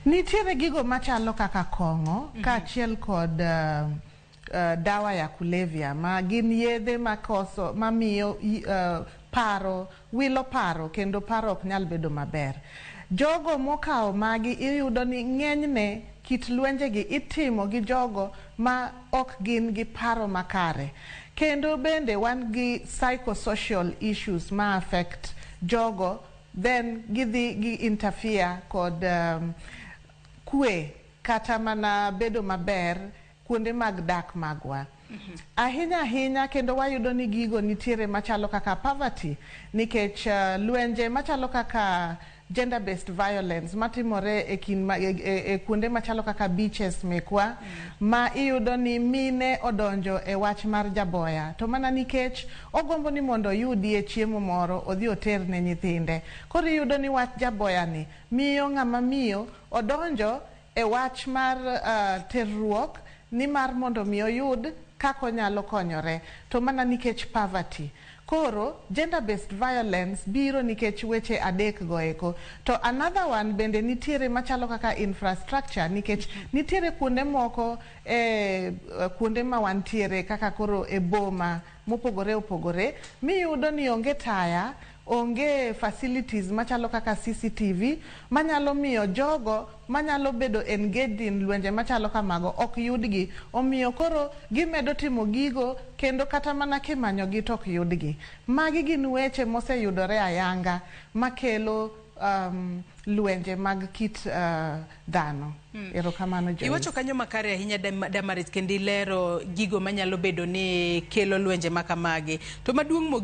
Nitiere gigo machalo kaka kong'o kaachiel kod dawa ya kulevya, ma gin yedhe makoso mamiyo paro wilo paro kendo paro ok nyal bedo maber. Jogo mokawo magi, iyudo ni ng'enyne kit lwenjegi itimo gi jogo ma ok gin gi paro makare. Kendo bende wan gi psychosocial issues ma affect jogo, then gidhi gi interfere kod kwe kata mana bedo maber kuonde mag dak magwa. Ahinya ahinya, kendo wayudo ni gigo nitiere machalo kaka poverty, nikech lwenje machalo kaka gender based violence matimore e kind ma, e kuonde machalo kaka beaches mekwa ma iyudo ni mine odonjo e wach mar jaboya to mana nikech ogombo ni mondo oyudie chiemo moro odhi oter ne nyithinde. Koro iyudo ni wach jaboya ni miyo ng'ama miyo odonjo e wach mar terruok ni mar mondo mi oyud kaka onyalo konyore, to mana nikech poverty. Koro gender based violence biro nikech weche adek go eko. To another one bende nitiere machalo kaka infrastructure, nikech nitiere kuonde moko e kuonde ma wantiere kaka koro e boma mopogore opogore miyudo ni onge taya, onge facilities machalo kaka CCTV manyalo miyo jogo manyalo bedo engaged in lwenje machalo kamago ok yudgi. Omiyo koro gimedo timo gigo, kendo kata mana kimanyogi to ok yudgi. Magi gin weche moseyudore ayanga makelo lwenje mag kit dhano. Erokamano, Joyce. Iwacho kanyo makare ahinya, Damaris, kendo ilero gigo manyalo bedo ni kelo lwenje makamagi. To maduong' mogik